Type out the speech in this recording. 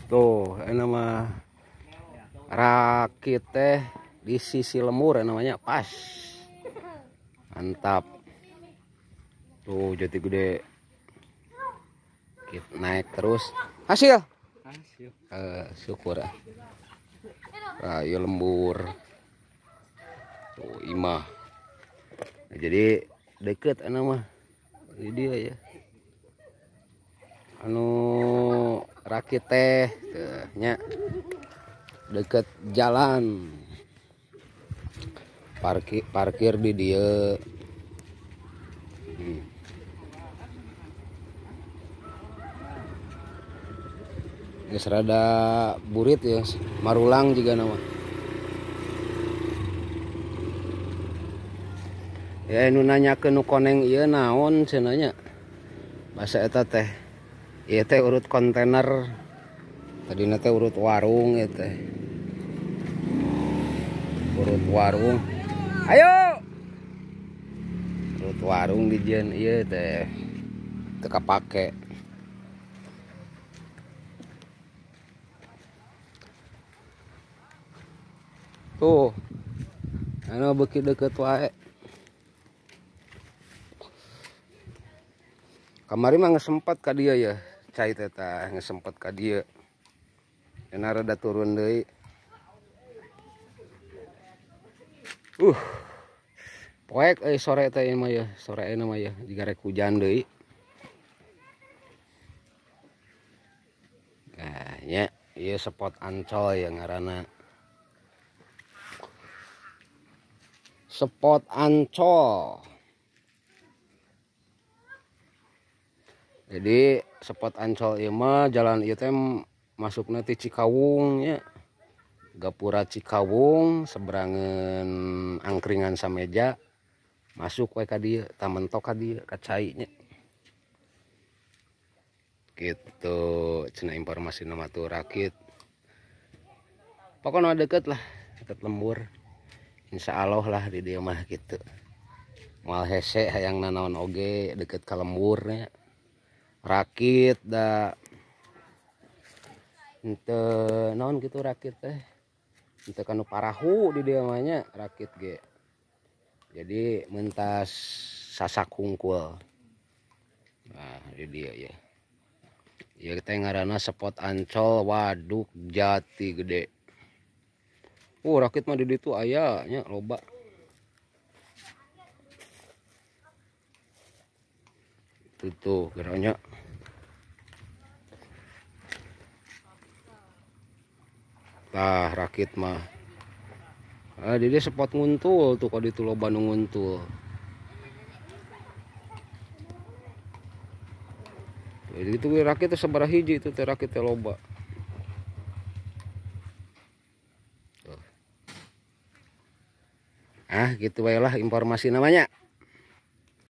Tuh, ini mah rakit teh di sisi lembur namanya pas. Mantap. Tuh Jati Gede. Kita naik terus. Hasil. Hasil. Syukur. Nah, ieu lembur. Tuh imah. Nah, jadi deket ana mah. Ini dia ya. Anu rakit teh nya deket jalan. Parkir di dia. Geus rada burit ya, marulang juga nama. Ya nu nanyakeun nu koneng ieu naon cenah nya. Basa eta teh. Ieu teh urut kontainer. Tadina teh urut warung ieu teh. Urut warung. Ayo. Urut warung dijieun ieu teh. Teu kapake. Tuh. Anu beuki deukeut wae. Kamari mah geus sempat ka dieu ya. Cai teh tah geus sempat ka dieu. Cenah rada turun deui. Poek euy sore teh ieu mah ya, sore ayeuna mah ya, jiga rek hujan deui. Nah, nya ieu spot Ancol ya ngaranna. Spot Ancol. Jadi spot Ancol ieu mah jalan ieu teh masukna ti Cikawung nya. Gapura Cikawung seberangan angkringan Sameja masuk we ka dieu, tah mentok ka dieu ka cai nya. Gitu cenah informasi nama tuh rakit. Pokoknya deket lah, deket lembur. Insya Allah lah di dieu mah gitu. Moal hese hayang nanaon oge deket ka lemburnya. Rakit da henteu naon gitu rakit teh. Henteu kanu parahu di dieu mah nya rakit ge. Jadi mentas sasak hungkul. Nah, di dieu ya. Ieu teh ngaranna spot Ancol Waduk Jati Gede. Rakit mah di ditu aya nya loba. Itu tuh geronya. Tah rakit mah. Ah, di dia spot nguntul tuh kalau ditu loba nu nguntul. Jadi itu rakit teh sabaraha hiji itu teh rakit teh loba. Tuh. Ah, gitu bae lah informasi namanya.